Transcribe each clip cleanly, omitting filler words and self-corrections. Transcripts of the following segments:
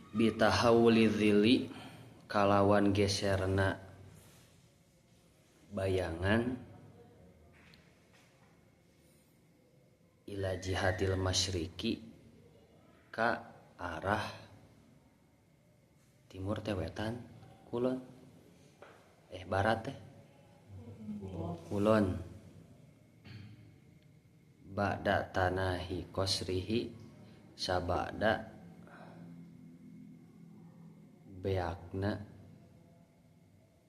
Bitahawuli dzili kalawan geserna bayangan ila jihatil masyriqi ka arah timur teh wetan kulon barat teh kulon ba'da tanahi qasrihi sabada beakna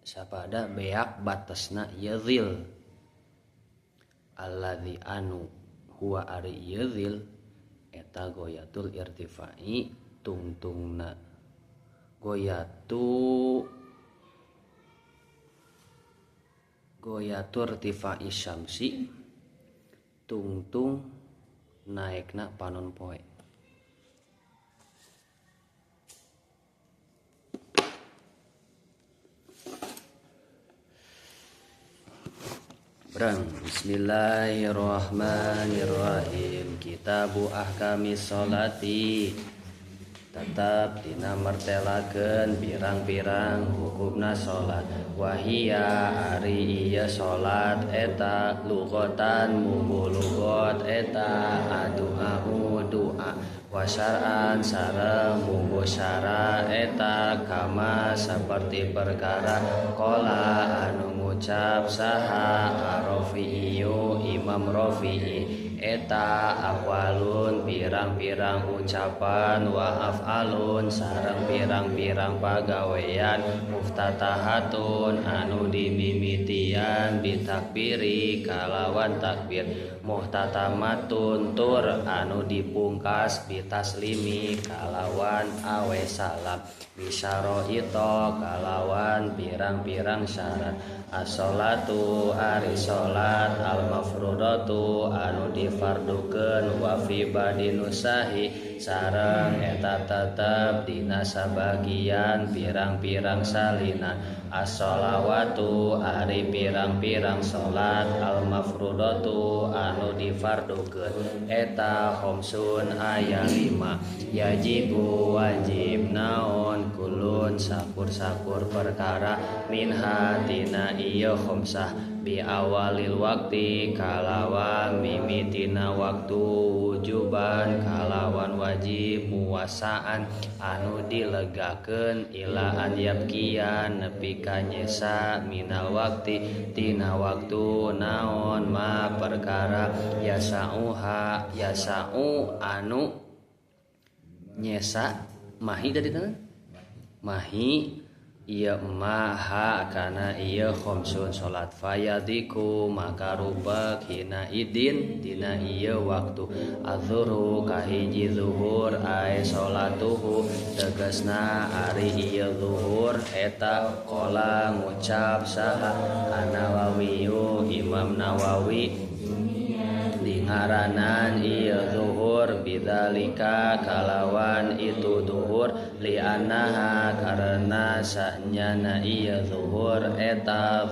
sabada beak batasna yadzil alladzi anu huwa ari yadzil eta goyatul irtifai tungtungna goyatur irtifai syamsi tungtung naekna panon poe. Berang. Bismillahirrahmanirrahim. Kitabu Ahkamis Sholati. Tetap dina mertelakeun pirang-pirang hukumna salat. Wahia ari ieu salat eta lughatan mumbu lugat eta adu'au doa wasar'an sareng mumbu syara eta kama saperti perkara qala anu ngucap saha Ar-Rafi'u Imam Rafi'i eta aqwalun pirang-pirang ucapan wa af'alun sareng pirang-pirang pagawean muftatahatun anu dimimitian bitakbiri kalawan takbir muhtatamatun tur anu dipungkas bitaslimi kalawan awe salam bisyaraito kalawan pirang-pirang syarat as-sholatu ari salat al-mafrudatu anu difardukeun wa fi badinusahi sareng eta tetep dina sabagian pirang-pirang salina as-sholawatu ari pirang-pirang salat al-mafrudatu anu difardukeun eta khamsun aya 5 yajibu wajib naon kulun sakur-sakur perkara minha tina ieu khamsah bi awalil waqti kalawan mimitina waktu wujuban kalawan wajib muwasaan anu dilegakeun ila an yabkian nepi ka nyesa minal waqti tina waktu naon ma perkara yasauha yasau anu nyesa mahi tadi tangan mahi ieu maha kana ieu khamsun salat fayadiku maka rubek hina idin dina ieu waktu azhuru kahiji zuhur ae salatuhu tegasna ari ieu zuhur eta qala ngucap saha An-Nawawiyu Imam Nawawi dingaranan ieu zuhur bidzalika kalawan itu zuhur li'annaha karena sanyana ieu zuhur eta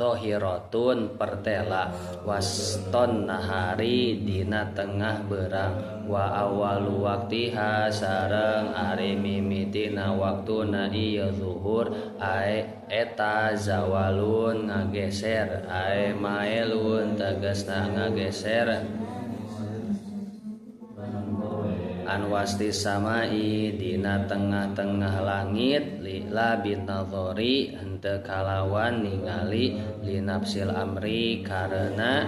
zohiratun pertela waston nahari dina tengah berang wa awalu waktiha sareng ari mimitina waktuna ieu zuhur ae eta zawalun ngageser ae maelun tegasna ngageser anwasti samai dina tengah-tengah langit lila binadzori henteu kalawan ningali linapsil amri karena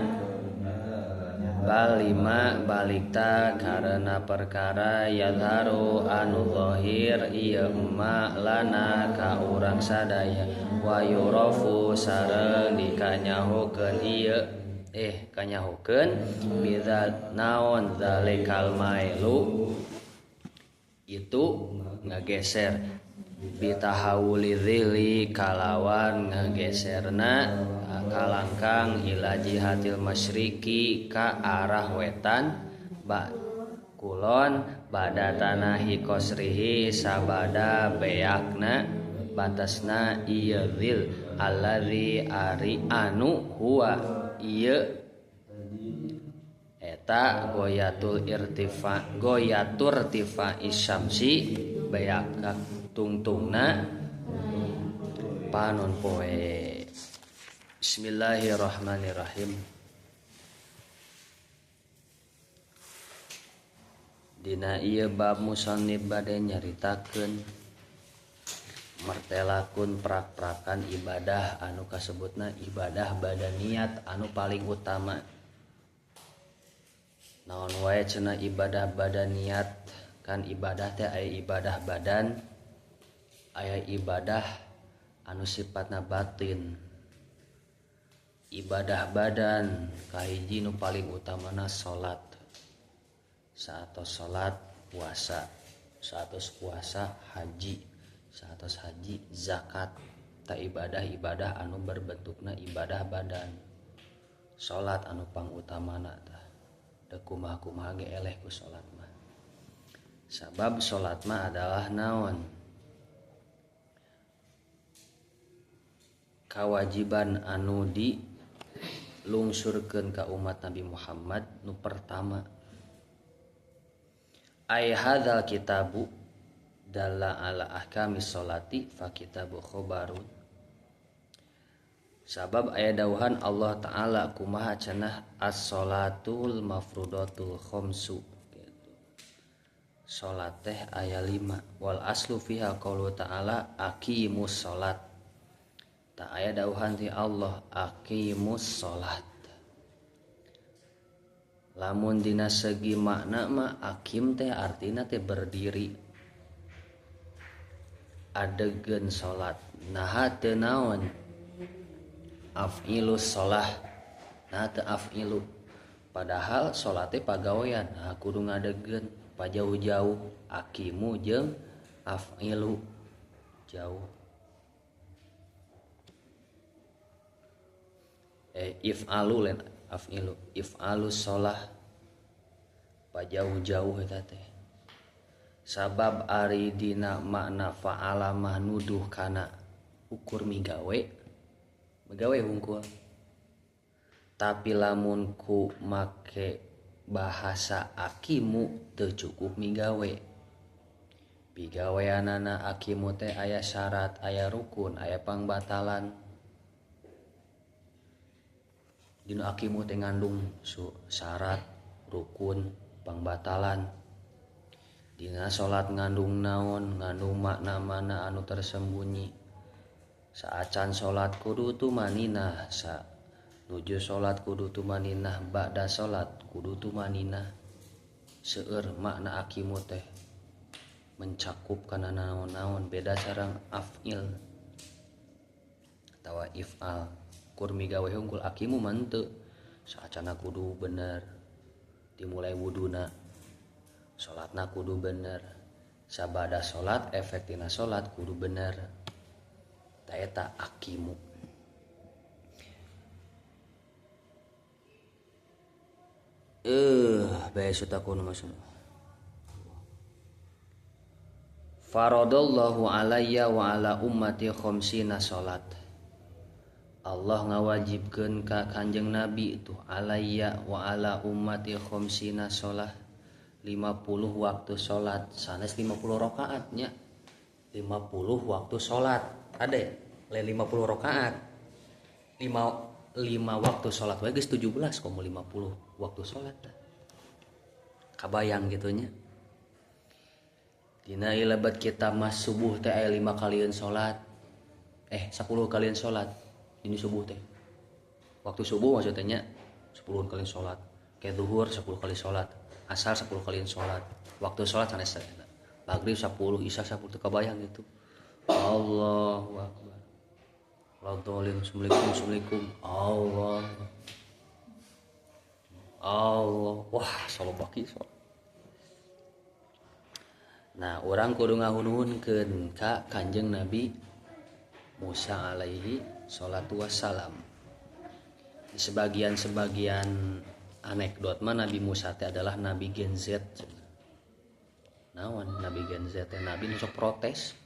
balima balikta karena perkara yadharu anu zahir ieu ma lana ka urang sadaya wa yurafu sareng dikanyahokeun ieu kanyahokeun bidzat naon zalikal mailu itu ngageser bitahawuli dzili kalawan ngageserna kalangkang ila jihatil masyriqi ka arah wetan ba kulon bada tanahi qasrihi sabada beakna batasna ieu dzil alladzi ari anu huwa ieu Eta goyatul irtifa goyatur tifa isyamsi beak tungtungna panon poe. Bismillahirrahmanirrahim. Dina ieu bab musannif bade nyaritakeun mertelakun prak-prakan ibadah anu kasebutna ibadah badaniat anu paling utama. Naon wae cenah ibadah badaniat, kan ibadah teh aya ibadah badan, aya ibadah anu sifatna batin. Ibadah badan kahiji nu paling utamana salat. Saatos salat puasa, saatos puasa haji, saatos haji zakat. Ta ibadah-ibadah anu berbentukna ibadah badan. Salat anu pangutamana tah. Kumaha-kumaha ge eleh ku salat mah. Sabab salat mah adalah naon? Kawajiban anu dilungsurkeun ka umat Nabi Muhammad nu pertama. Ai hadzal kitabu dalla ala ahkamis sholati fa kitabu khabarun. Sabab aya dawuhan Allah Ta'ala kumaha cenah as-sholatul mafrudatul khamsu gitu. Salat teh aya 5 wal aslu fiha qaulu ta'ala aqimus sholat. Ta aya dawuhan ti Allah aqimus sholat. Lamun dina segi makna mah akim teh artina teh berdiri. Adegeun salat. Naha teu naon? Af'ilu sholah. Nah teu af'ilu. Padahal sholat teh pagawean. Nah kudu ngadegeun pajauh-jauh akimu jeung af'ilu jauh. If'alu lain af'ilu. If'alu sholah pajauh-jauh eta teh. Sabab ari dina makna fa'ala mah nuduh kana ukur migawe. Megawe hungkul. Tapi lamun ku make bahasa akimu teu cukup migawe. Pigaweanana akimu teh aya syarat, aya rukun, aya pangbatalan. Dina akimu teh ngandung syarat, rukun, pangbatalan. Dina salat ngandung naon, ngandung makna mana anu tersembunyi. Saacan salat kudu tumaninah, sa nuju salat kudu tumaninah, ba'da salat kudu tumaninah. Seueur makna akimu teh mencakup kana naon-naon, beda sareng af'il atawa if'al. Kur migawe hungkul akimu mah henteu. Saacana kudu bener, dimulai wuduna, salatna kudu bener, sabada salat efek tina salat kudu bener. Eta akimu. Bae sutakun maksudna. Faradallahu alayya wa ala ummati khamsina salat. Allah ngawajibkeun ka Kanjeng Nabi itu alayya wa ala ummati khamsina salat, 50 waktu salat, sanes 50 rakaat nya. 50 waktu salat. Ada ya? 50 rakaat. 5 waktu salat wae geus 17,50 waktu salat. Kabayang gitu nya. Dina ieu lebat kita mas subuh teh aya 5 kalian salat. 10 kalian salat dina subuh teh. Waktu subuh maksudnya nya 10 kali salat. Kayak zuhur 10 kali salat, asar 10 kali salat. Waktu salat sanes maghrib 10, isya 10 teu kabayang gitu. Allahu akbar. Ladzalim, assalamualaikum, assalamualaikum. Allah. Allah. Wah, salobaki so. Nah, orang kudu ngahunuhunkeun ka Kanjeng Nabi Musa alaihi salatu wassalam. Di sebagian-sebagian anekdot mah Nabi Musa teh adalah Nabi Gen Z. Naon Nabi Gen Z teh nabi nu sok protes.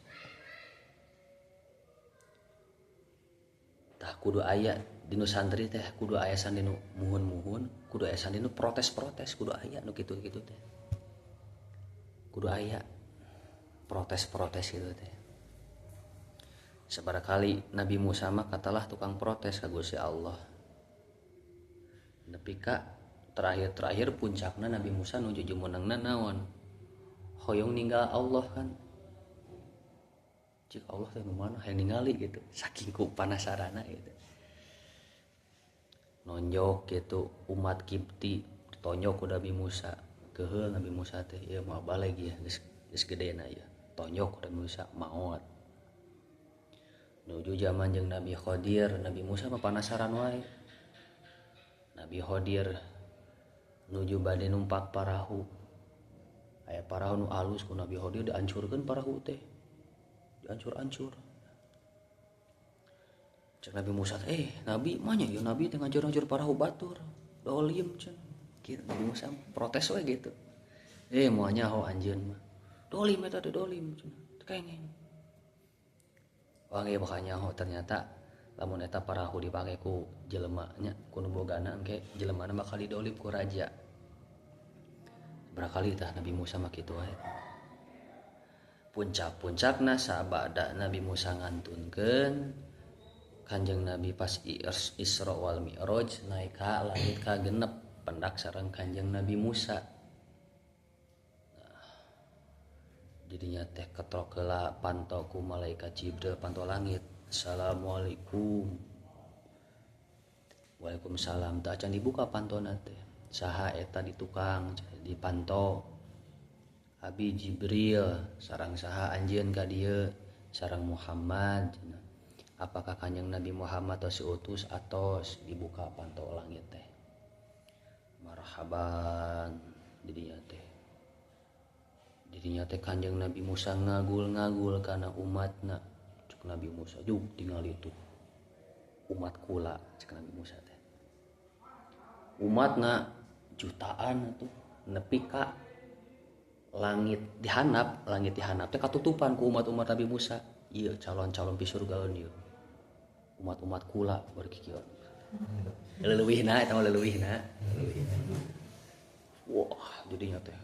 Tah kudu aya dinu santri teh kudu aya sandinu muhun-muhun, Kudu aya santri nu protes-protes, kudu aya nu kitu-kitu teh. Kudu aya protes-protes gitu teh. Sabarakali Nabi Musa mah katalah tukang protes ka Gusti Allah. Nepi ka terakhir-terakhir puncakna Nabi Musa nuju jumenengna naon? Hoyong ninggal Allah kan. Cik Allah teh nu mana hayang ningali gitu. Saking ku panasarana gitu. Nonjok gitu umat Kipti ditonjok ku Nabi Musa. Keheul Nabi Musa teh ieu moal baleg ya geus gedena ieu. Tonjok ku Nabi Musa maot. Nuju zaman jeung Nabi Khadir, Nabi Musa mah panasaran wae. Nabi Khadir nuju bade numpak parahu. Aya parahu nu alus ku Nabi Khadir diancurkeun parahu teh. Diancur-ancur. Cek Nabi Musa, Nabi mah nya ieu Nabi teh ngancur-ancur parahu batur. Dolim cenah. Kitu Nabi Musa protes we gitu. Moal nyaho anjeun mah. Dolim eta teh dolim cenah. Teu kengeng. Wah ge bakal nyaho ternyata lamun eta parahu dipake ku jelema nya ku nu bogana engke jelemana bakal didolim ku raja. Barakali tah Nabi Musa mah kitu wae. Puncak-puncakna sabada Nabi Musa ngantunkeun Kanjeng Nabi pas Isra wal Mi'raj naik ka langit ka genep pendak sareng Kanjeng Nabi Musa. Nah, jadinya teh ketrok heula panto ku malaikat Jibril panto langit. Assalamualaikum. Waalaikumsalam. Tah acan dibuka pantona teh. Saha eta di tukang di panto. Abi Jibril sareng saha anjeun ka dieu sareng Muhammad. Apakah Kanjeng Nabi Muhammad tos diutus atos dibuka panto langit teh. Marhaban didinya teh. Didinya teh Kanjeng Nabi Musa ngagul-ngagul kana umatna. Cek Nabi Musa juk tingali tuh umat kula cek Nabi Musa teh. Umatna jutaan tuh nepi ka langit dihanap teh katutupan ku umat-umat Nabi Musa. Ieu calon-calon pi surgaeun ieu. Umat-umat kula berkikieu. Leleuwihna eta mah leleuwihna. Wah, jadinya teh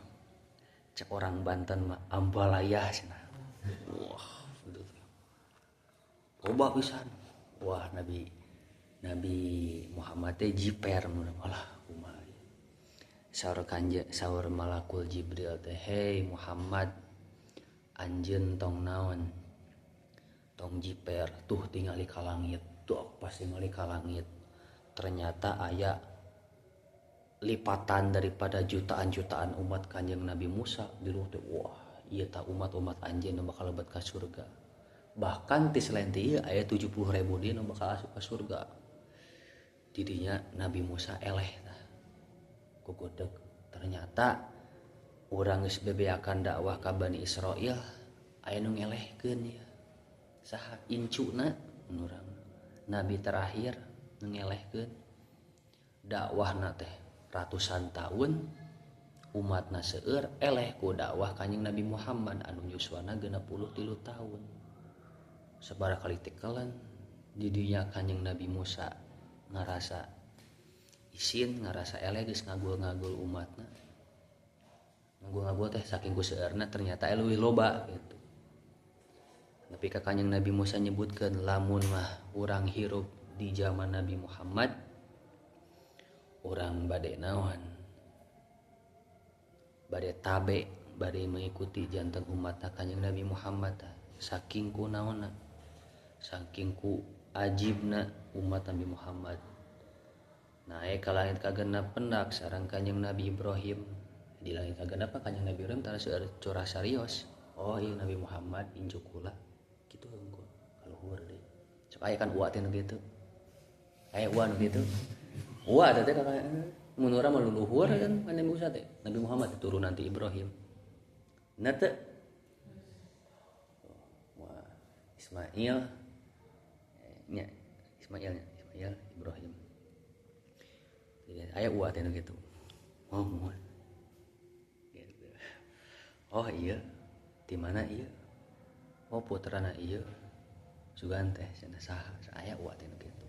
cek orang Banten mah ambalayah cenah. Wah, gitu teh. Loba pisan. Wah, Nabi Muhammad teh jiper mun malah kumaha. Saur kanje saur malakul Jibril teh, "Hei Muhammad, anjeun tong naon? Tong jiper, tuh tingali ka langit." Tuh pas tingali ka langit. Ternyata aya lipatan daripada jutaan-jutaan umat Kanjeng Nabi Musa di luhur teh. Wah, ieu tah umat-umat anjeun nu bakal lebet ka surga. Bahkan ti selain ti ieu aya 70.000 deui nu bakal asup ka surga. Didinya Nabi Musa eleh tah. Kugodeg. Ternyata urang geus bebeakan dakwah ka Bani Israil aya nu ngelehkeun ieu. Saha incuna urang nabi terakhir nu ngelehkeun dakwahna teh ratusan tahun umatna seueur eleh ku dakwah Kanjeng Nabi Muhammad anu yuswana 63 tahun. Sabaraha kali tekelan didinya Kanjeng Nabi Musa ngarasa isin, ngarasa eleh geus ngagul-ngagul umatna. Ngagul-ngagul teh saking ku seueurna ternyata leuwih loba gitu. Tapi ka Kanjeng Nabi Musa nyebutkeun lamun mah urang hirup di zaman Nabi Muhammad urang bade naon? Bade tabe, bade mengikuti janten umat Kanjeng Nabi Muhammad tah. Saking ku naonna? Saking ku ajibna umat Nabi Muhammad. Naik ka langit kagenep pendak sareng Kanjeng Nabi Ibrahim. Di langit kagenep Kanjeng Nabi Ibrahim tara seueur curah sarios. Oh iya Nabi Muhammad incu kula. Kitu hungkul kaluhur deui. Sok aya kan uwa teh nu kitu. Aya uwa nu kitu. Uwa teh kakak mun urang mah luluhur kan Nabi Musa teh. Nabi Muhammad turunan ti Ibrahim. Na teu. Wah, Ismail nya Ismail nya, Ismail Ibrahim. Jadi aya uwa teh nu kitu. Oh, muhun. Gitu. Oh iya, di mana iya? Oh putrana iya. Sugan teh cenah saha? Aya uwa teh nu kitu.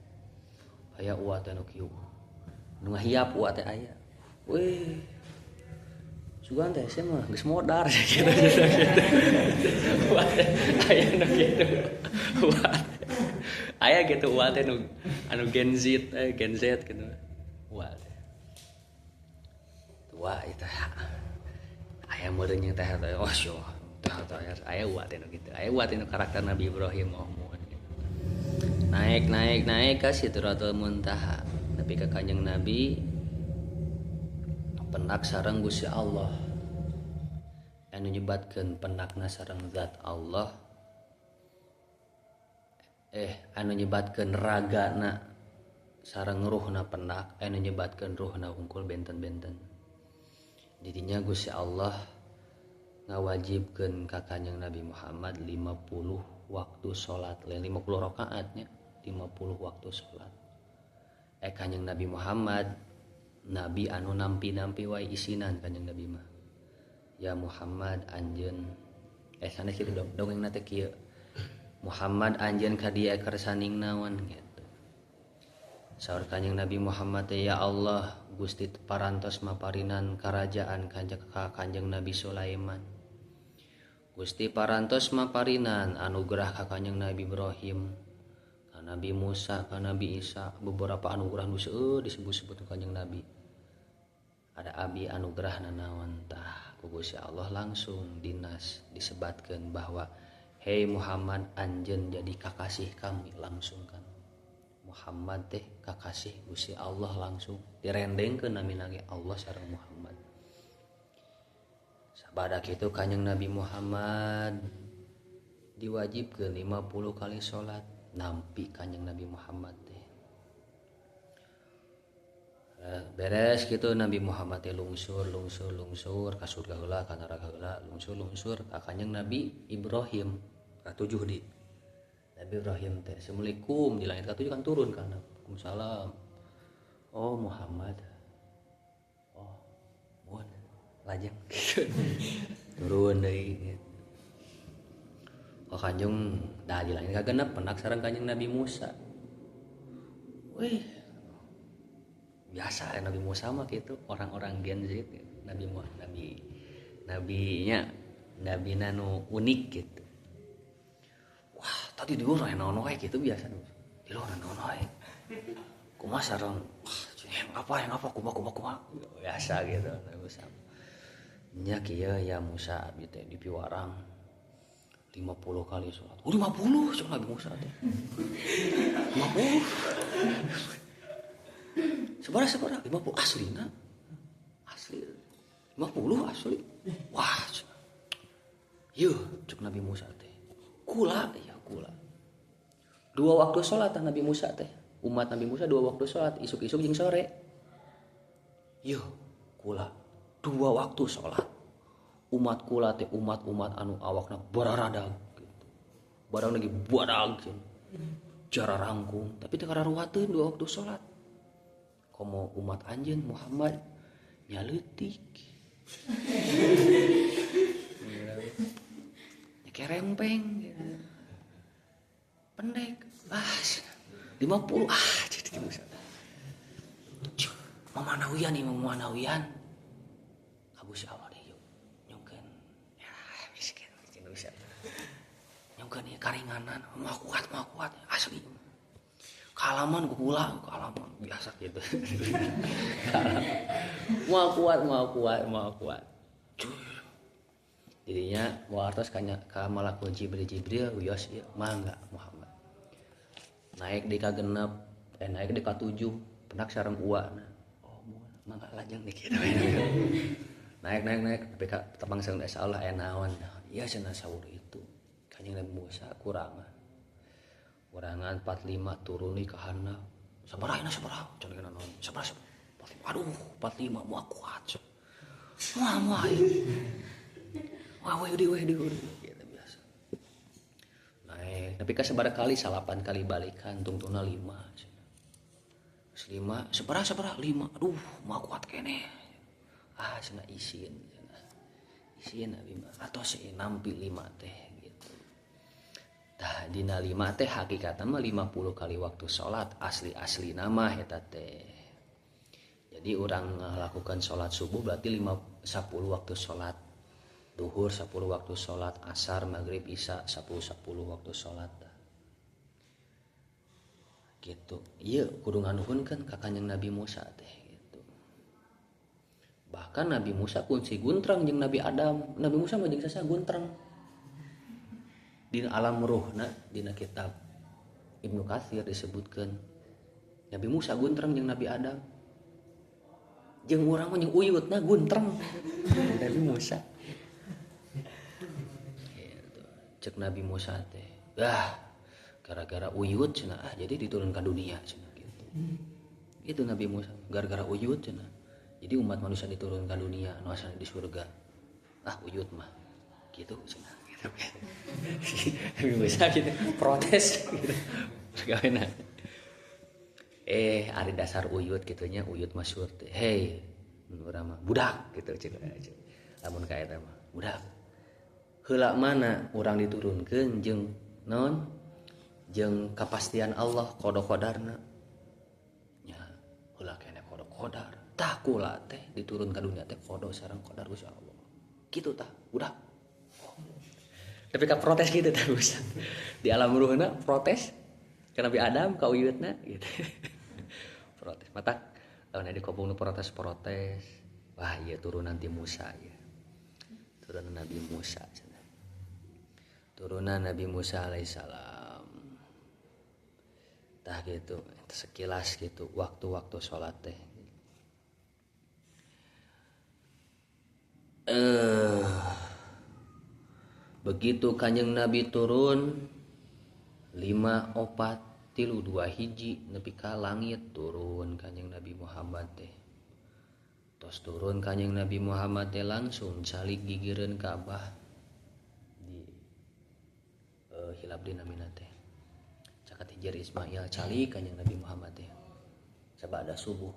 Aya uwa teh nu kieu. Nu ngahiap wa teh aya. Weh. Sugan teh sia mah geus modar gitu. Wa teh aya nu kitu. Wa aya gitu wa teh nu anu Gen Z, Gen Z gitu. Wa teh. Tua itu aya meureun jeung teh oh syo teh aya wa teh nu kitu. Aya wa teh nu karakter Nabi Ibrahim oh mun. Naik naik naik ka Sidratul Muntaha. Tapi ka Kanjeng Nabi pendak sareng Gusti Allah. Anu nyebatkeun pendakna sareng zat Allah. Anu nyebatkeun ragana sareng ruhna pendak, anu nyebatkeun ruhna unggul benten-benten. Didinya Gusti Allah ngawajibkeun ka Kanjeng Nabi Muhammad 50 waktu salat, 50 rakaatnya, 50 waktu salat. Kanjeng Nabi Muhammad nabi anu nampi-nampi wae isinan Kanjeng Nabi mah. Ya Muhammad anjeun sanes kitu dongengna teh kieu. Muhammad anjeun ka dieu kersaning naon gitu. Saur Kanjeng Nabi Muhammad teh ya Allah Gusti parantos maparinan karajaan ka Kanjeng Nabi Sulaiman. Gusti parantos maparinan anugerah ka Kanjeng Nabi Ibrahim, ka Nabi Musa, ka Nabi Isa, beberapa anugerah nu seueur disebut-sebut Kanjeng Nabi. Ada abi anugerah nanaon tah ku Gusti Allah langsung dinas disebatkeun bahwa hei Muhammad anjeun jadi kakasih kami langsung kan. Muhammad teh kakasih Gusti Allah langsung direndengkeun namina ge Allah sareng Muhammad. Sabada kitu Kanjeng Nabi Muhammad diwajibkeun 50 kali salat nampi Kanjeng Nabi Muhammad teh. Beres gitu Nabi Muhammad teh lungsur lungsur lungsur ka surga heula ka neraka heula lungsur lungsur ka Kanjeng Nabi Ibrahim ka 7 di. Nabi Ibrahim teh assalamualaikum di langit ka 7 kan turun kan. Waalaikumsalam. Oh Muhammad. Oh, mun lajeng gitu. Turun deui gitu. Oh Kanjeng dah di langit kagenep pendak sareng Kanjeng Nabi Musa. Wih. Biasa Nabi Musa mah gitu, orang-orang Gen Z gitu. Nabi Muhammad, nabinya nabi nanu unik gitu. Wah, tadi di luar naon wae gitu biasa. Di luar naon wae. Kumaha sareng wah, yang apa kumaha. Biasa gitu Nabi Musa. Nya kieu ya Musa abdi teh di piwarang 50 kali salat. Oh 50 cek Nabi Musa teh. 50. Sabaraha 50 aslina. Asli. 50 asli. Wah. Yeuh cek Nabi Musa teh. Kula ya kula. 2 waktu salat Nabi Musa teh. Umat Nabi Musa 2 waktu salat, isuk-isuk jeung sore. Yeuh kula 2 waktu salat. Umat kula teh umat-umat anu awakna bararadag gitu. Barang lagi badag gitu. Jara rangkung, tapi teh kararuateun 2 waktu salat. Komo umat anjeun Muhammad nyaleutik. Kerempeng gitu. Pendek. Ah, 50 ah jadi Musa. Mamanawian ieu mamanawian. Ka Gusti Allah deui yuk. Nyungkeun. Ya miskin Indonesia. Nyungkeun ieu karinganan, moal kuat asli. Kalaman ku kula, kalaman biasa gitu. Moal kuat. Jadinya wartos kanya ka malakul Jibril wios ieu mangga Muhammad. Naik di ka 6, naik di ka 7, pendak sareng uana. Oh, mangga lajeng di kitu. Naik tapi ka tepang sareng desa Allah aya naon. Ieu cenah saur itu. Kanjeng Nabi Musa kurangan. Kurangan 45 turun di ka handap. Sabaraha ina sabaraha? Cenah kana naon? Sabaraha? 45. Aduh, 45 moal kuat. Moal. Wah, weh di gitu biasa. Naik, tapi kan sabaraha kali 8 kali balikan tungtungna 5. Terus 5, sabaraha 5. Aduh, moal kuat keneh. Ah, cenah isin cenah. Isin abi mah atos nampi 5 teh gitu. Tah dina 5 teh hakikatna mah 50 kali waktu salat asli-asli nama eta teh. Jadi orang melakukan sholat subuh berarti 10 waktu sholat duhur, 10 waktu sholat asar, maghrib, isya, 10 waktu sholat gitu. Iya kudu nganuhunkeun ka Kanjeng Nabi Musa teh gitu. Bahkan Nabi Musa pun si guntrang jeung Nabi Adam. Nabi Musa mah jeung sasa guntrang. Dina alam ruhna dina kitab Ibnu Katsir disebutkeun Nabi Musa guntrang jeung Nabi Adam. Jeung urang mah jeung uyutna guntrang Nabi Musa. Gitu. Cek Nabi Musa teh, "Ah, gara-gara uyut cenah ah jadi diturunkan dunia cenah gitu." Itu Nabi Musa, gara-gara uyut cenah. Jadi umat manusia diturunkan dunia, nu asalna di surga. Ah, uyut mah. Gitu cenah. Gitu. Nabi Musa gitu protes gitu. Gawena. Ari dasar uyut gitunya, uyut masyhur teh. Hei, urang mah budak gitu cenah. Lamun ka eta mah budak. Heula mana urang diturunkeun jeung naon? Jeung kapastian Allah qada qadarna. Nya heula keneh qada qadar. Tah kula teh diturun ka dunia teh qada sareng qadar Gusti Allah. Kitu tah, budak. Oh. Tapi ka protes gitu tah Ustaz. Di alam ruhna protes ka Nabi Adam ka uyutna gitu. Protes mata lamun di kampung nu protes-protes. Wah, ieu turunan ti Musa ieu. Turunan Nabi Musa cenah. Turunan Nabi Musa alaihissalam. Tah gitu, sekilas gitu waktu-waktu salat teh. Begitu Kanjeng Nabi turun 5 4 3 2 1 nepi ka langit turun Kanjeng Nabi Muhammad teh. Tos turun Kanjeng Nabi Muhammad teh langsung calik gigireun Ka'bah di hilap dinamina teh. Cakat Hijr Ismail calik Kanjeng Nabi Muhammad teh. Sabada subuh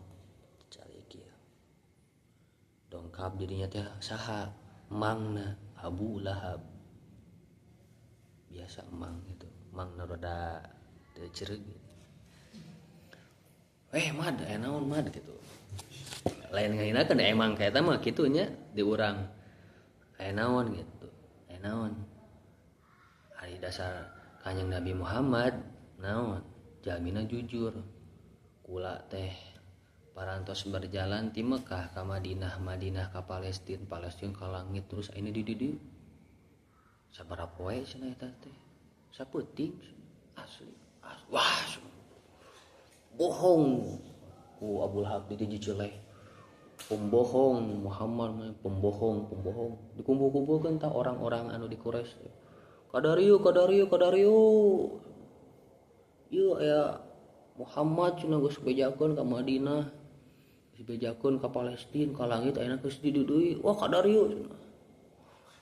calik ieu. Dongkap jadinya teh saha mangna Abu Lahab. Biasa emang gitu, mangna rada teu cereug. Mad aya naon mad gitu. Lain ngahinakeun emang ka eta mah kitu nya di urang. Aya naon gitu. Aya naon. Ari dasar Kanjeng Nabi Muhammad naon jalmina jujur. Kula teh parantos berjalan ti Mekah ka Madinah, Madinah ka Palestina, Palestina ka langit terus ini di dieu. Sabaraha poe cenah eta teh? Sapeuting asli. Wah, bohong. Ku Abu Lahab di jeleh. Pembohong Muhammad mah pembohong, pembohong. Dikumpul-kumpulkeun tah orang-orang anu di Quraisy. Kadarieu, kadarieu, kadarieu. Ieu aya Muhammad cenah geus bejakeun ka Madinah. Geus bejakeun ka Palestina, ka langit ayeuna geus di dieu deui. Wah, kadarieu cenah.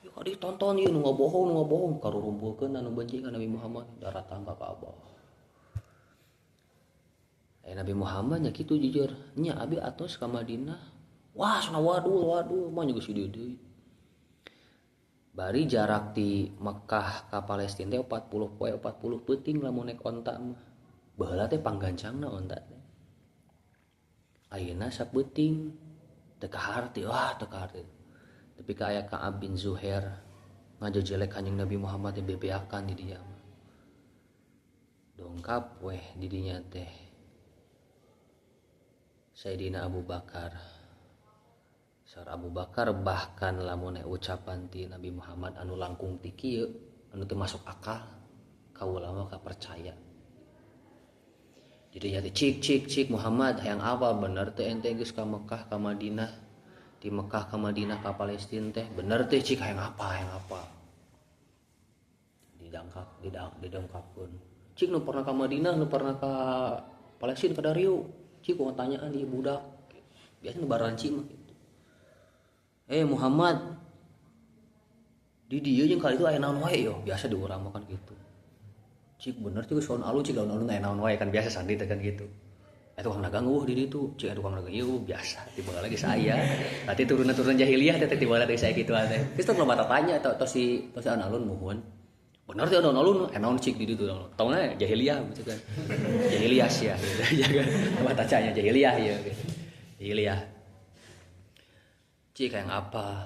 Ieu kadi tonton ieu nu ngabohong, karurumpulkeun anu benci ka Nabi Muhammad daratang ka Ka'bah. Nabi Muhammad nya kitu jujur, nya abi atos ka Madinah. Wah, cenah waduh, mah geus di dieu deui. Bari jarak ti Mekah ka Palestina teh 40 poe 40 peuting lamun naik onta mah. Baheula teh panggancangna onta teh. Ayeuna sapeuting teu kaharti, wah teu kaharti. Tapi ka aya Ka'ab bin Zuhair ngajejelek Kanjeng Nabi Muhammad teh bebeakan di dinya mah. Dongkap weh di dinya teh Sayyidina Abu Bakar. Sar Abu Bakar bahkan lamun ucapan ti Nabi Muhammad anu langkung ti kieu anu teu masuk akal kaula mah ka percaya. Jadi nya teh cik cik cik Muhammad hayang apa bener teh ente geus ka Mekah ka Madinah, di Mekah ka Madinah ka Palestina teh bener teh cik hayang apa didangkap didongkapkeun. Cik nu pernah ka Madinah nu pernah ka Palestina ka Dario cik ku tanyaan di budak biasa nu baranci mah gitu. Muhammad di dieu jeung kali itu aya naon wae yo biasa di urang mah kan gitu. Cik bener cik soun alun cik alun-alun aya naon wae kan biasa santri teh kan gitu. Tukang dagang eueuh di ditu, cik tukang dagang ieu biasa tiba lagi saya. Berarti turunan-turunan jahiliyah teh tiba lagi saya kitu teh. Geus teh loba tanya atau si tos alun muhun. Bener teh alun-alun aya naon cik di ditu. Tongna jahiliyah gitu kan. Jahiliyah sia gitu. Jaga loba tanya jahiliyah ieu gitu. Jahiliyah. Cik yang apa?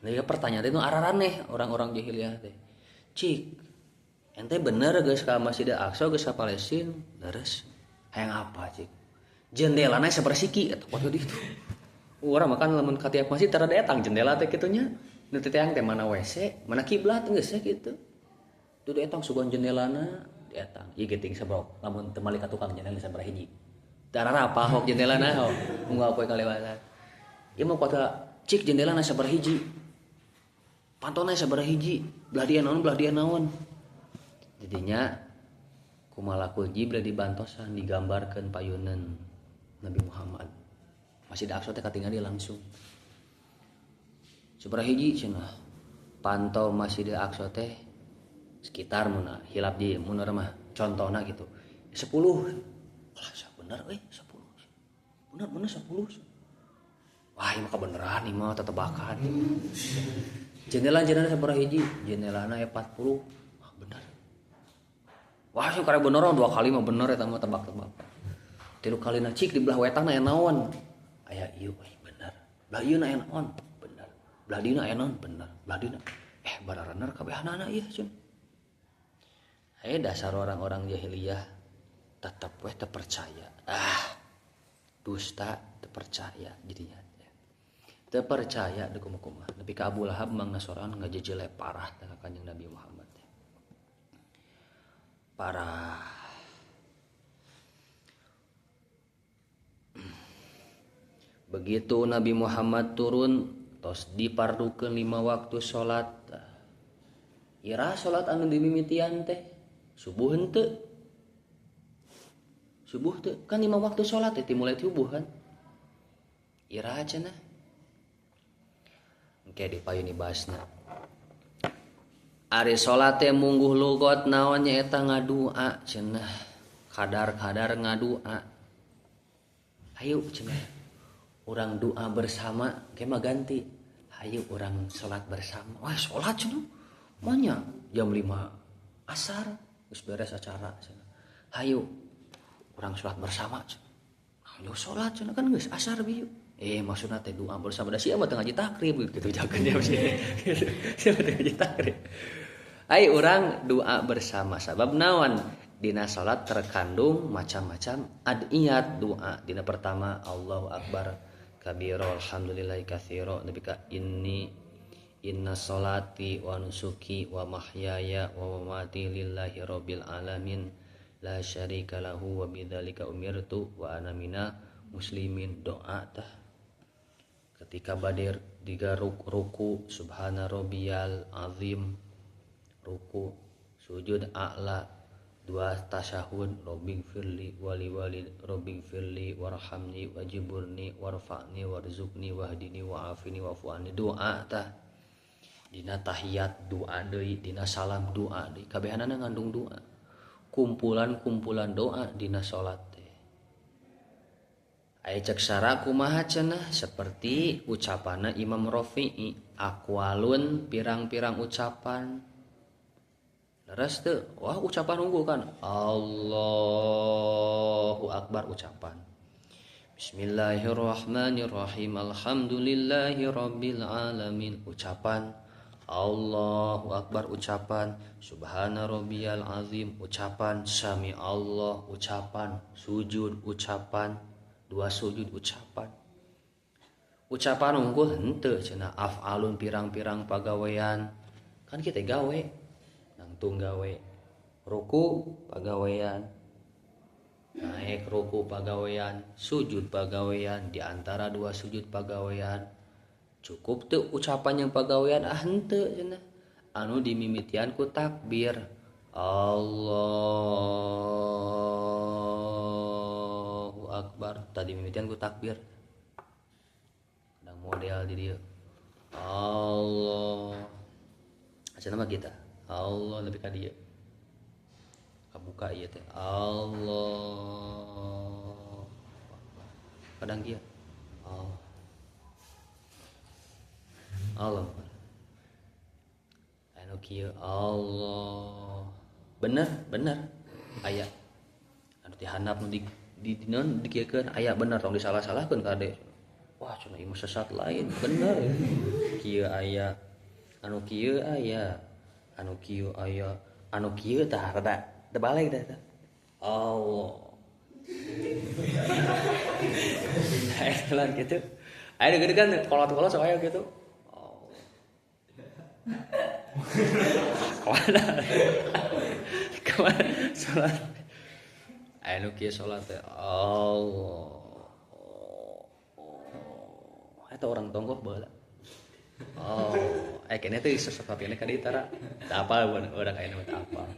Nah, pertanyaan itu araraneh orang-orang jahiliyah teh. Cik, ente bener geus ka Masjidil Aqsa geus ka Palestina, leres. Hayang apa cik? Jendelana sabersiki atuh waktu itu. Urang makan lamun ka tiap masjid tara datang jendela teh kitu nya. Nu teh teh mana WC, mana kiblat geus ya kitu. Tuh datang sugan jendelana, datang. Ieu geuting sabrok, lamun teu malik ka tukang jendela sabaraha hiji. Tara apa hok jendelana hok, unggal poe kalewatan. Ieu mah kota cik jendelana sabaraha hiji. Pantona sabaraha hiji, belah dia naon, belah dia naon. Jadinya kumalakul Jibril dibantosan digambarkeun payunan Nabi Muhammad. Masjid Aqsa teh katingali langsung. Sabaraha hiji cenah. Pantau Masjid Aqsa teh sekitar mun hilap di mun mah contohna gitu. 10. Lah bener euy 10. Bener bener 10. Wah, ieu mah kebeneran ieu mah tetebakan. Jendela-jendela sabaraha hiji? Jendelana aya 40. Wah, bener. Wah, sih karek bener 2 kali mah bener eta mah tebak-tebakan. 3 kalina cik di belah wetan aya naon? Aya ieu euy bener. Belah ieu aya naon? Bener. Belah dieu aya naon? Bener. Belah dieu bararener kabehanana ieu ceun. Aya dasar orang-orang jahiliyah tetep weh terpercaya. Ah, dusta terpercaya jadinya. Terpercaya di kumaha-kumaha. Nepi ka Abu Lahab mangna sorangan ngajejele parah teh ka Kanjeng Nabi Muhammad teh. Parah. Begitu Nabi Muhammad turun tos dipardukeun 5 waktu salat. Ira salat anu dimimitian teh subuh henteu. Subuh teh kan 5 waktu salat teh dimulai subuh kan. Ira cenah. Engke dipayuni basna. Ari salat teh mungguh lugot naon nya eta ngadua cenah. Kadar-kadar ngadua. Hayu cenah. Urang doa bersama ke mah ganti. Hayu urang salat bersama. Wah, salat cenah. Manya jam 5 asar geus beres acara cenah. Hayu urang salat bersama cenah. Hayu salat cenah kan geus asar bieu. Maksudna teh doa bersama da sia mah teu ngaji takrib gitu jakeun dia sih. Sia mah teu ngaji takrib. Ai urang doa bersama sabab naon? Dina salat terkandung macam-macam adiyat doa. Dina pertama Allahu akbar kabira alhamdulillahi katsira nepi ka inni inna salati wa nusuki wa mahyaya wa mamati lillahi rabbil alamin la syarika lahu wa bidzalika umirtu wa ana minal muslimin. Doa tah ketika badir digaruk ruku subhana rabbiyal azim ruku sujud a'la dua tasyahud rabbing firli wali wali rabbing firli warhamni wajiburni warfa'ni warzuqni wahdini wa'afini wa'fu'anni. Doa tah dina tahiyat doa deui, dina salam doa deui, kabehanana ngandung doa, kumpulan-kumpulan doa dina salat teh. Aya cek sara kumaha cenah seperti ucapanna Imam Rafi'i aqwalun pirang-pirang ucapan. Leres teu? Wah, ucapan unggul kan. Allahu akbar ucapan. Bismillahirrahmanirrahim. Alhamdulillahi rabbil alamin ucapan. Allahu akbar ucapan. Subhana rabbiyal azim ucapan. Sami Allah ucapan. Sujud ucapan. Dua sujud ucapan. Ucapan unggul henteu cenah af'alun pirang-pirang pagawean. Kan kita gawe nangtung gawe ruku pagawean, naik ruku pagawean, sujud pagawean, di antara dua sujud pagawean. Cukup teu ucapan yang pagawean? Ah henteu cenah. Anu dimimitian ku takbir Allahu akbar. Tadi mimitian ku takbir. Kadang model di dieu. Allah. Cenah mah kita. Allah lebih ka dieu. Kabuka ieu teh Allah. Kadang kieu. Allah. Allah. Anu kieu Allah. Bener, bener. Aya anu ti handap nu di naon dikieukeun aya bener tong disalah-salahkeun kade. Wah cenah ieu sesat lain bener. Kieu aya anu kieu aya anu kieu aya anu kieu tah rada teu balik tah eta. Allah. Aya gitu. Aya gitu kan kolot-kolot sok aya gitu. Oh. Kemana? Kemana salat? Aya nu kieu salat teh Allah. Eta orang tonggoh baheula. Oh, kene teh sesat kene ka dieu tara. Teu apal urang aya nu teu apal.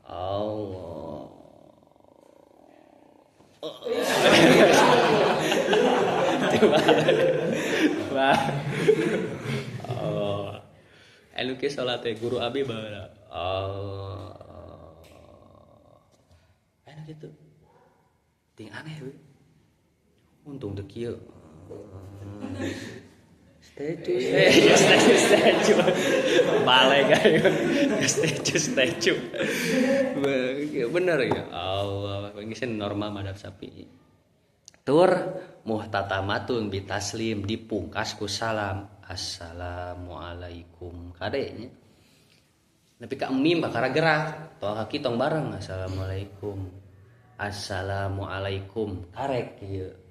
Allah. Wah. Oh. Anu kieu salat teh guru abi baheula. Oh. Anu kitu. Ting aneh we. Untung teu kieu. Statue, statue, statue. Balik ayo. Statue, statue. Bener ya. Allah, geus normal madhab Syafi'i. Tur muhtatamatun bitaslim dipungkas ku salam. Assalamualaikum. Kade nya. Nepi ka mim bakara gerak, tong kaki tong bareng assalamualaikum. Assalamualaikum. Karek ieu.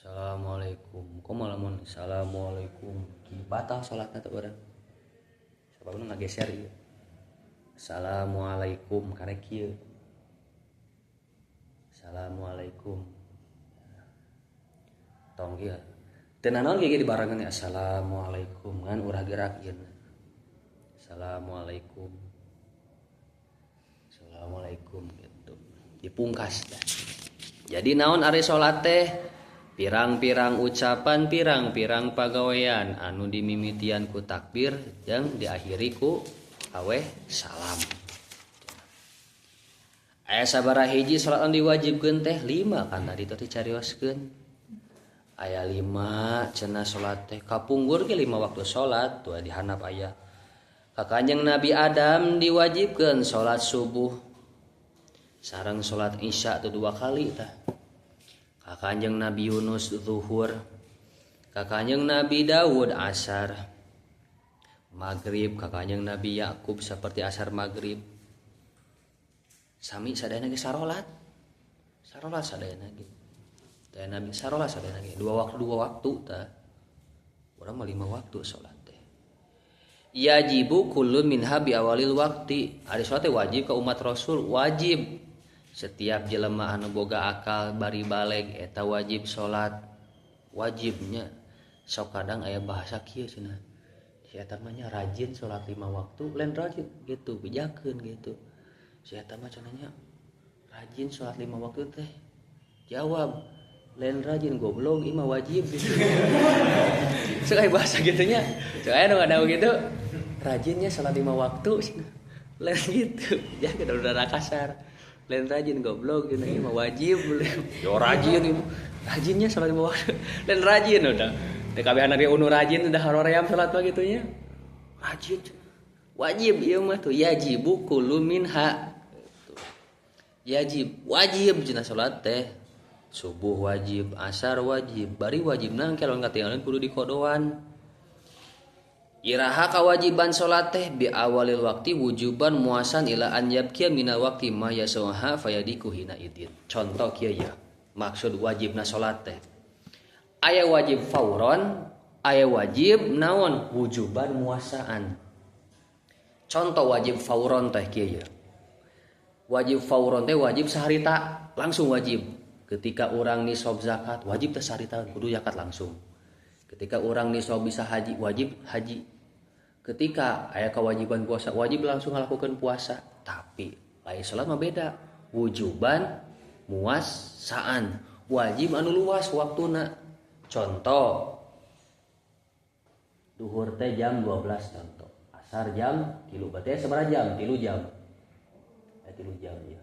Assalamualaikum. Kumaha lamun assalamualaikum ki batal salatna teh urang. Sababna ngageser ieu. Assalamualaikum karek ieu. Assalamualaikum. Tong ieu. Teu nanaon ge dibarengan assalamualaikum ngan urah gerak ieu. Assalamualaikum. Assalamualaikum gitu. Dipungkas dah. Jadi naon ari salat teh? Pirang-pirang ucapan, pirang-pirang pagawean anu dimimitian ku takbir jeung diakhiri ku aweh salam. Aya sabaraha hiji salat anu diwajibkeun teh 5 kan tadi teh dicarioskeun. Aya 5 cenah salat teh kapungkur ge 5 waktu salat tuh dihandap aya. Ka Kanjeng Nabi Adam diwajibkeun salat subuh sareng salat isya tuh 2 kali tah. Ka Kanjeng Nabi Yunus zuhur, ka Kanjeng Nabi Daud asar, maghrib, ka Kanjeng Nabi Yakub seperti asar maghrib. Sami sadayana ge sarolat. Sarolat sadayana ge. Teh Nabi sarolat sadayana ge 2 waktu 2 waktu tah. Urang mah 5 waktu salat teh. Yajibu kullu minha bi awalil waqti. Ari salat teh wajib ka umat Rasul, wajib. Setiap jelema anu boga akal bari baleg eta wajib salat. Wajibnya. Sok kadang aya bahasa kieu cenah. Si eta mah nya rajin salat 5 waktu, lain rajin gitu, bejakeun gitu. Si eta mah cenah nya rajin salat 5 waktu teh. Jawab, lain rajin goblok ieu mah wajib gitu. Sok aya bahasa kitu nya. Sok aya nu ngadawu gitu. Rajinnya salat 5 waktu cenah. Lain gitu. Jangan udah kasar. Lain rajin goblok gitu ieu mah wajib. Yo rajin ieu. Rajinnya salat 5 waktu. Lain rajin udah. Teh kabehan ari unu rajin udah haroream salat mah kitu nya. Rajin. Wajib ieu mah tuh yajibu kullu minha. Yajib, wajib cenah salat teh. Subuh wajib, asar wajib, bari wajibna engke lamun katinggalan kudu dikodoan. Iraha kawajiban salat teh bi awalil waqti wujuban muasan ila an yabqiya minal waqti ma yasuha fayadiku hina idin. Contoh kieu ya, maksud wajibna salat teh. Aya wajib fauron, aya wajib naon wujuban muasaan. Contoh wajib fauron teh kieu ya. Wajib fauron teh wajib saharita, langsung wajib. Ketika urang nisab zakat, wajib teh saharita kudu zakat langsung. Ketika urang nisab bisa haji, wajib haji. Ketika aya kewajiban puasa, wajib langsung ngalakukeun puasa. Tapi lain salat mah beda. Wujuban muasaan, wajib anu luas waktuna. Contoh duhur teh jam 12 contoh. Asar jam 3, berarti sabaraha jam? 3 jam. 3 jam ya.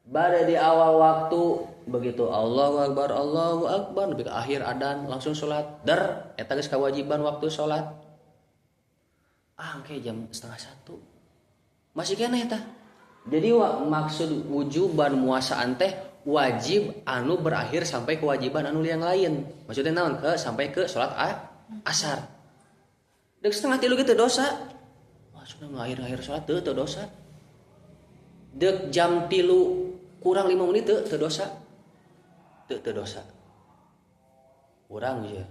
Bade di awal waktu begitu Allahu Akbar, Allahu Akbar, nepi ka akhir adan langsung salat. Der eta geus kewajiban waktu salat. Ah, engke jam 12:30. Masih keneh tah. Jadi maksud wujuban muasaan teh Wajib anu berakhir sampai kewajiban anu yang lain. Maksudnya naon? Ke sampai ke sholat asar. Dek 2:30 gitu dosa. Wah, sudah ngakhir-ngakhir sholat teu dosa. Dek jam 2:55 teu dosa. Teu dosa. Urang ya.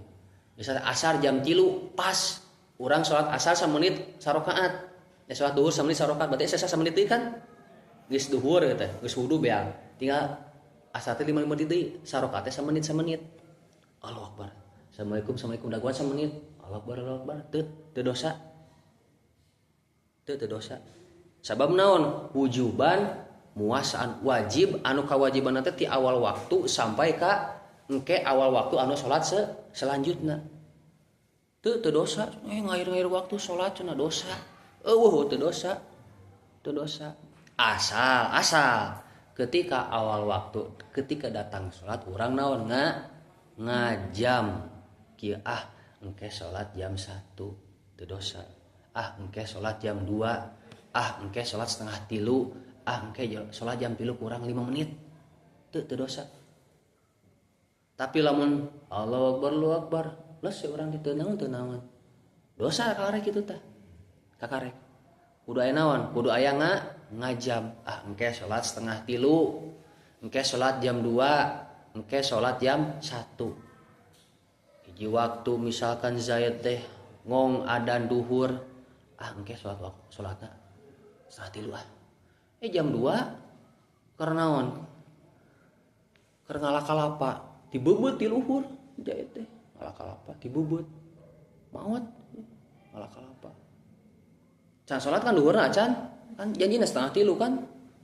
Misalnya asar jam 3 pas. Urang sholat asar samenit sarokaat. Ya sholat duhur samenit sarokaat, berarti sesa samenit deui kan? Geus duhur teh, geus wudu beang. Tinggal asar teh 5 menit deui, sarokaat teh samenit-samenit. Allahu Akbar. Assalamualaikum, assalamualaikum daguan samenit. Allahu Akbar, Allahu Akbar. Teu dosa. Teu dosa. Sabab naon? Wujuban muasaan wajib anu kawajiban teh ti awal waktu sampai ka engke awal waktu anu salat selanjutna. Teu dosa, ngair-ngair waktu salat cenah dosa. Eueuh teu dosa. Teu dosa. Asal ketika awal waktu, ketika datang salat urang naon ngajam kieu ah engke salat jam 1 teu dosa. Ah engke salat jam 2, ah engke salat 2:30, ah engke salat jam 2:55 teu dosa. Tapi lamun Allahu Akbar Allahu Akbar, les urang teu naon. Dosa kakarek kitu tah. Kakarek. Kudu aya naon? Kudu aya ngajam. Ah engke salat 2:30, engke salat jam 2, engke salat jam 1. Hiji waktu misalkan Zaid teh ngong adan duhur, ah engke salat waktu salatna 2:30 ah. Jam 2 keur naon? Keur ngalakalapa, dibebeut ti luhur Zaid teh. Ngalakalapa dibebeut. Maot ngalakalapa. Can salat kan duhurna acan, kan janjina 2:30 kan.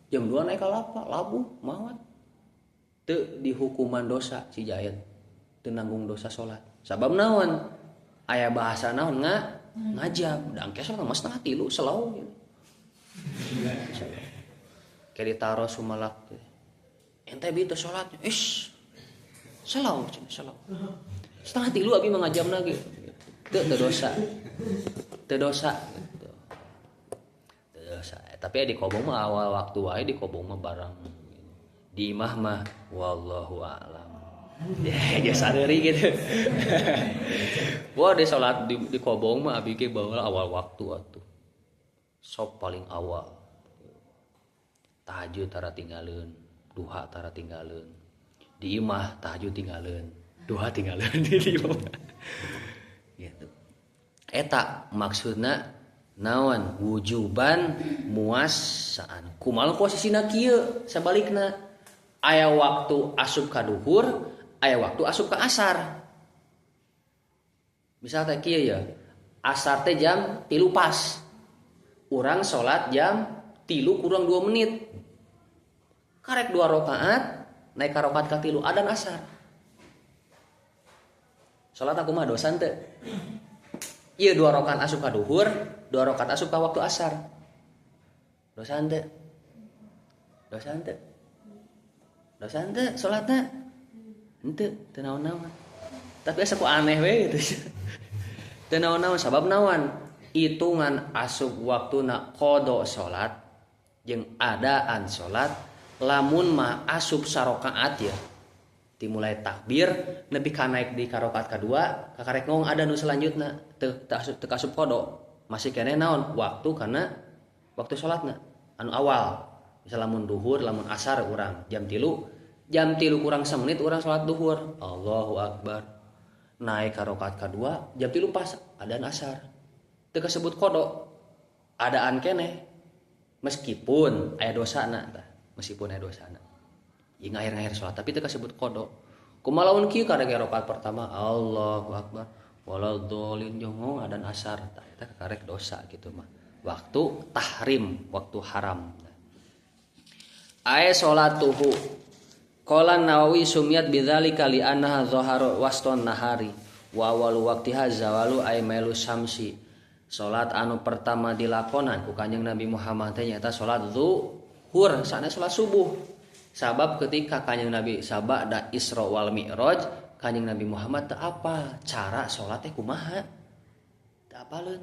Jam 2 naik kalapa, labuh maot. Teu dihukuman dosa si Zaid. Teu nanggung dosa salat. Sabab naon? Aya bahasa naon ngajam. Da engke salat mah 2:30 selaw gitu. Kayak ditaro sumalak. Ente bi teu salat. Ish. Selaw cenah selaw. 2:30 abi mah ngajamna ge. Teu dosa. Teu dosa. Teu dosa. Tapi di kobong mah awal waktu wae di kobong mah barang. Di imah mah wallahu a'lam. Ya sadari gitu. Wah di salat di kobong mah abi ge baheula awal waktu atuh. Sok paling awal. Tahajud tara tinggaleun, duha tara tinggaleun. Di imah tahajud tinggaleun, duha tinggaleun di imah. Gitu. Eta maksudna naon wujuban muasaan. Kumaha posisina kieu sabalikna? Aya waktu asup ka duhur, aya waktu asup ka asar. Misal teh kieu ya, asar teh jam 3 pas. Urang salat jam 2:58. Karek 2 rakaat, naik ka rakaat ka-3 adan asar. Salat aku mah dosa teu. Ieu 2 rakaat asup ka duhur, 2 rakaat asup ka waktu asar. Dosa henteu? Dosa henteu? Dosa henteu salatna? Henteu, teu naon-naon. Tapi asa ku aneh we gitu. Teu naon-naon sabab naon? Hitungan asup waktuna qada salat jeung adaan salat lamun mah asup sarakaat ya. Dimulai takbir nepi ka naik di rakaat kadua kakarek ngong ada nu selanjutna teu asup teu asup qada. Masih keneh naon? Waktu karena waktu salatna anu awal. Misal lamun duhur, lamun asar urang jam 3, jam 3 kurang semenit urang salat duhur. Allahu akbar. Naik ka rakaat kadua jam 3 pas adan asar. Teu kasebut qada. Adaan keneh meskipun aya dosana tah, meskipun aya dosana. Ieu ngakhir-ngakhir salat tapi teu kasebut qada. Kumaha lamun kieu karek rakaat pertama Allahu akbar waladhdallin jongong adan asar tah eta kakarek dosa gitu mah. Waktu tahrim, waktu haram. Ae salatuhu. Qala Nawawi sumiyat bidzalika li annaha dhahara waston nahari wa awwalu waqtiha zawalu ay mailu samsi. Salat anu pertama dilakonan ku Kanjeng Nabi Muhammad teh nyaeta salat zuhur, sanes salat subuh. Sabab ketika Kanjeng Nabi sabada Isra wal Mi'raj, Kanjeng Nabi Muhammad teu apa cara salat teh kumaha? Teu apaleun.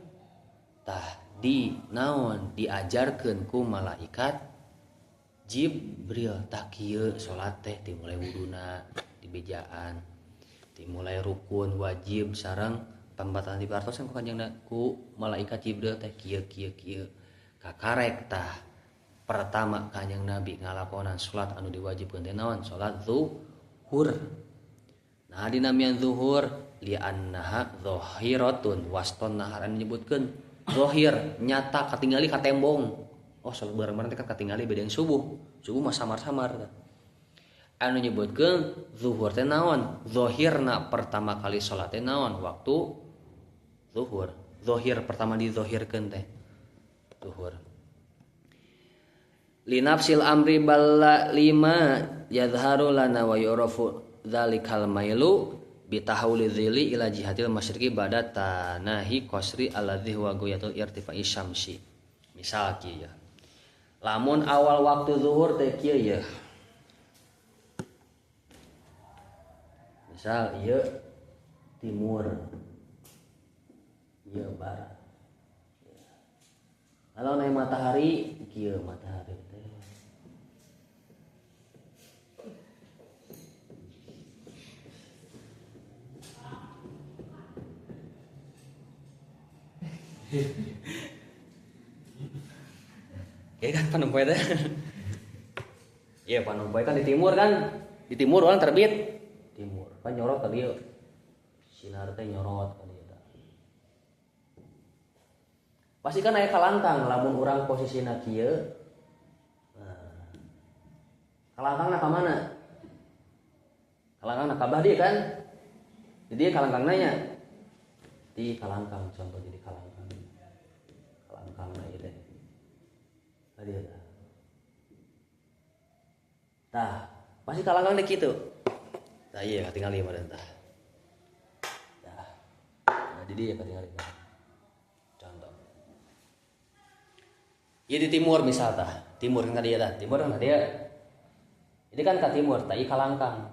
Tah di naon diajarkeun ku malaikat Jibril tah kieu salat teh dimulai wuduna dibejaan dimulai rukun wajib sareng pambatasan dipartosan ku Kanjeng ku malaikat Jibril teh kieu kieu kieu kakarek tah pertama Kanjeng Nabi ngalakonan salat anu diwajibkeun teh naon salat zuhur. Nah dinamian zuhur li annaha zahiratun waston nahar anu nyebutkeun zahir nyata katingali ka tembong. Oh salat bareng-bareng teh kan katingali beda yang subuh. Subuh mah samar-samar. Anu nyebutkeun zuhur teh naon? Zahirna pertama kali salat teh naon? Waktu zuhur. Zahir pertama dizahirkeun teh zuhur. Li nafsil amri balla lima yadhharu lana wa yu'rafu dzalikal mailu bi tahawuli dzili ila jihatil masyriqi ba'da tanahi qasri alladzi huwa ghayatul irtifa'i syamsi. Misal kieu ya. Lamun awal waktu zuhur teh kieu ya. Misal ieu timur, ieu barat. Kalau naik matahari kieu matahari teh. Ya kan panompoe teh. Iya panompoe kan di timur kan. Di timur orang terbit. Timur kan nyorot ka dieu. Sinar teh nyorot ka dieu tah. Pasti kan aya kalangkang lamun urang posisina kieu. Nah. Kalangkangna ka mana? Kalangkangna ka bah dieu kan. Jadi kalangkangna nya di kalangkang contoh jadi kalangkang. Kalangkangna ieu teh. Tadi ada. Tah, pasti kalangkang deh gitu. Tah iya katingali mah tah. Tah. Nah, jadi ya katingali. Contoh. Ieu di timur misal tah. Timur kan tadi ya tah. Timur kan tadi ya. Ini kan ka timur, tah ieu kalangkang.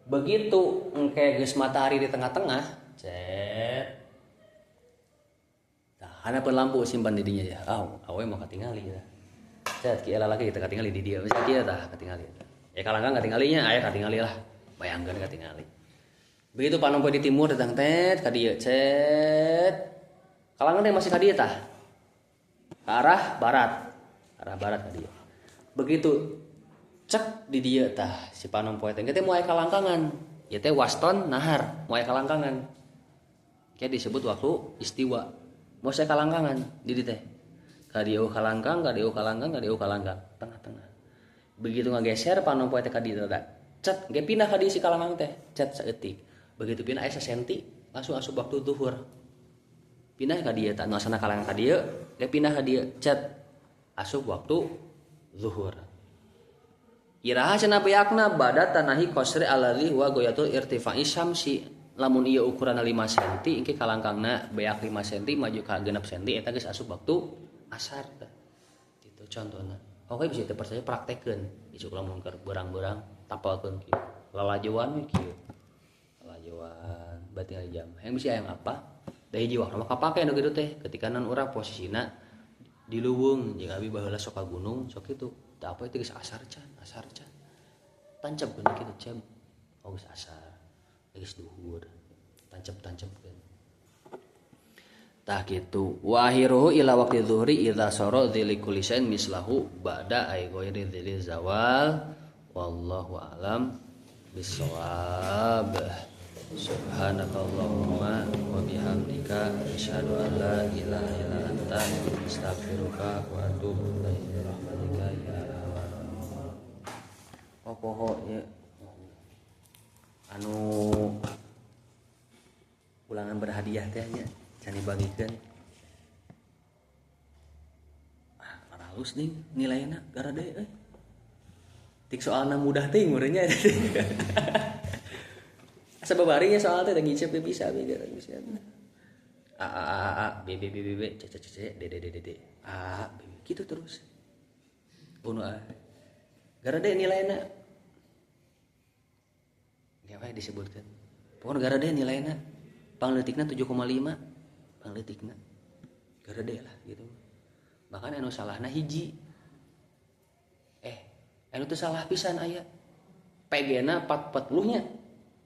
Begitu engke geus matahari di tengah-tengah, cet. Tah, hanapeun lampu simpan di dinya ya. Ah, awe mau katingali ya. Cet kieu lalaki kita katingali di dia. Bisa kieu tah katingali. Ya kalangkang katinggalinya aya katingali lah. Bayangkeun katingali. Begitu panompoe di timur datang tet ka dieu cet. Kalangkang teh masih ka dieu tah. Ke arah barat. Arah barat ka dieu. Begitu cek di dieu tah si panompoe teh teh moal kalangkangan. Ieu teh waston nahar, moal kalangkangan. Kieu disebut waktu istiwa. Moal saya kalangkangan di dieu teh. Ka dieu kalangkang, ka dieu kalangkang, ka dieu kalangkang, tengah-tengah. Begitu ngageser panompoe teh ka dieu teh. Cet, ge pindah ka dieu si kalangkang teh, cet saeutik. Begitu pindah aya sasenti, langsung asup waktu zuhur. Pindah ka dieu tah, nu asana kalangkang ka dieu, ge pindah ka dieu, cet. Asup waktu zuhur. Iraha cenah beakna bada tanahi qasri alladzi huwa ghayatul irtifa'i syamsi. Lamun ieu ukuranna 5 cm, engke kalangkangna beak 5 cm maju ka 6 cm eta geus asup waktu asar teh. Gitu contohna. Oke bisa teu percaya praktekeun. Isuk lamun keur beurang-beurang tapalkeun kieu. Lalajoan we kieu. Lalajoan berarti jam. Hayang bisi hayang apa? Da hiji waktu mah kapake nu kitu teh. Ketika non urang posisina di leuweung jeung abi baheula sok ka gunung sok kitu. Teu apa itu geus asar can, asar can. Tancapkeun kitu cem. Oh geus asar. Geus duhur. Tancap-tancapkeun. Tah kitu wa akhiruhu ila waqti zuhri idza sara dzili kulli syai'in mislahu ba'da ay ghairi dzili zawal wallahu a'lam bissawab. Subhanakallahumma wa bihamdika asyhadu an la ilaha illa anta astaghfiruka wa atubu ilaik. Rahmatika ya arhamar rahimin. Oh poho ya anu ulangan berhadiah teh nya can dibagikeun. Ah, halus nih nilainya gara deui euy. Tik soalna mudah teh meureunnya. Asa babarinya soal teh da ngicep bisa bisa. A A A A B B B B B C C C C D D D D D A B B gitu terus. Bunuh A. Gara deui nilainya. Ge we disebutkeun. Pokona gara deui nilainya. Pangleutikna 7,5. Pangleutikna. Gara deui lah gitu. Bahkan anu salahna hiji. Anu teu salah pisan aya. PG-na 440 nya.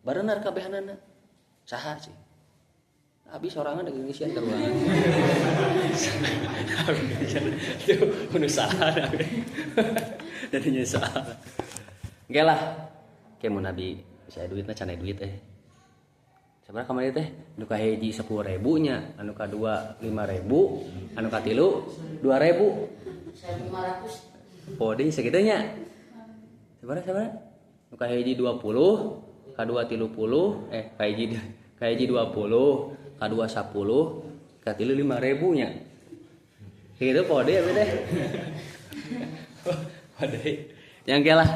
Barenar kabehanana. Saha sih? Abi sorangan da ngisian ke ruangan. Itu nu salah. Dan nyesal. Oke lah. Kayak mun Nabi saya duitnya can duit eh. Sabaraha kamari teh? Anu kahiji 10.000 nya, anu kadua 5.000, anu katilu 2.000. 1500. Podi segitu nya. Sabaraha sabaraha? Anu kahiji 20, kadua 30, eh kahiji kahiji 20, kadua 10, katilu 5.000 nya. Gitu podi ya teh. Podi. Yang lah.